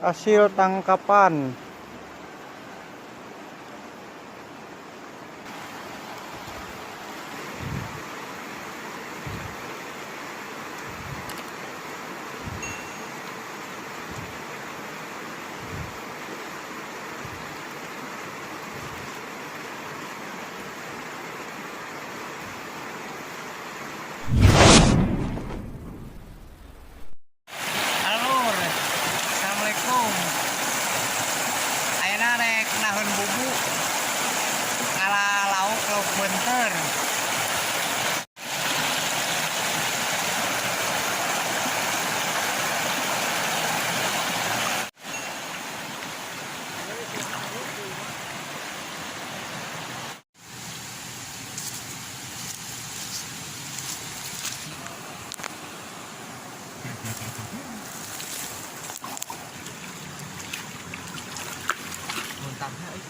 Hasil tangkapan. Halo, assalamualaikum. Ayeuna rek naheun bubu, ngala lauk, lauk beunteur. Muntahna euy.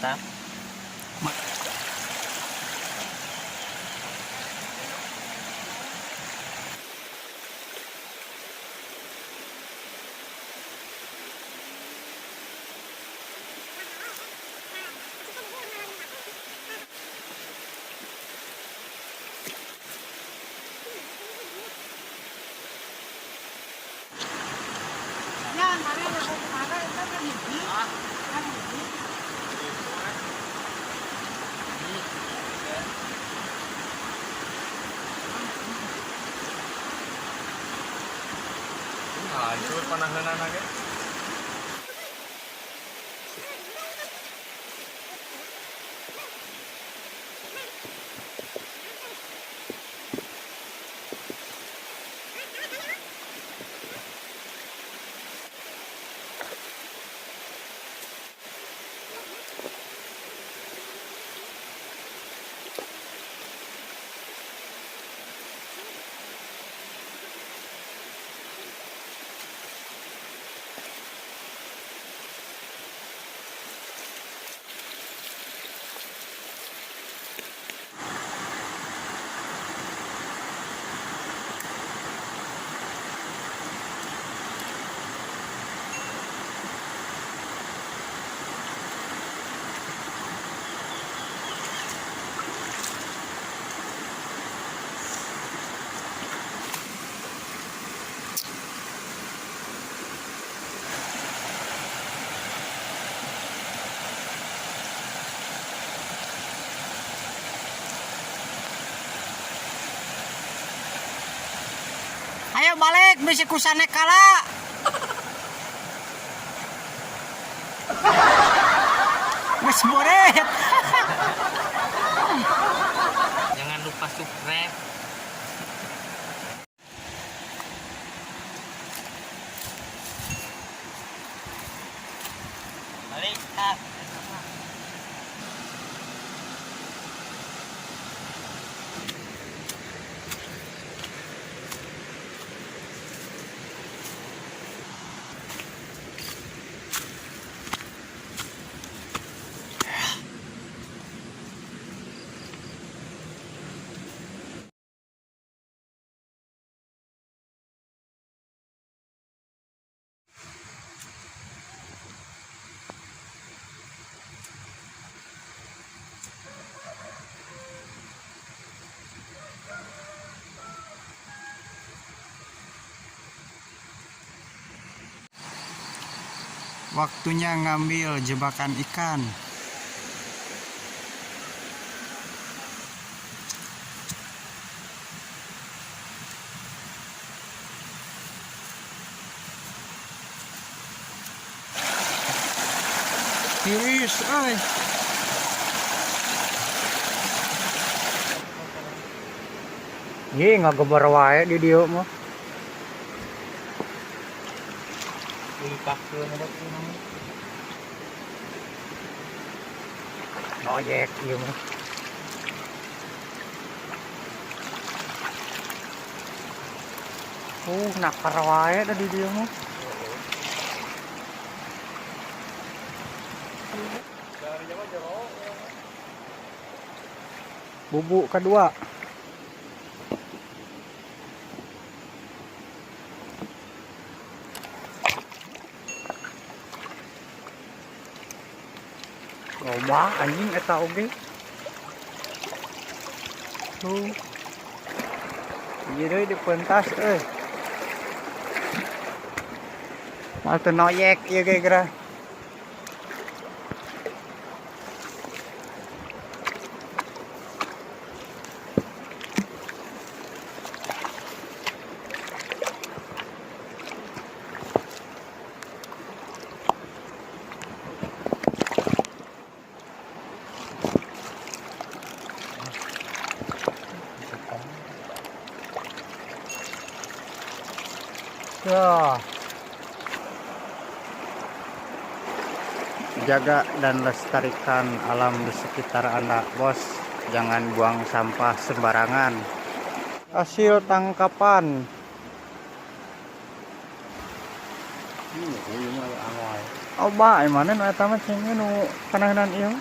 Mantap. Ya, kemarin aku kemarin itu kan hiji. Kan hiji. Hancur panaheunana ge. Ayo balik bisi ku sanekala. Geus boret. Jangan lupa subscribe. Balik ah. Waktunya ngambil jebakan ikan. Tiris, euy. Ye, ngagebar wae di dieu mah. Noyek ieu mah. Nakar wae da di dieu mah. Bubuk kedua. Loba anjing eta oge. Tuh. Ieu deui dipentas euy. Moal teu noyek ieu ge geura. Ya. Jaga dan lestarikan alam di sekitar Anda, bos. Jangan buang sampah sembarangan. Hasil tangkapan. Oh, ba, mana nu eta mah cenah nu kanahenan ieu.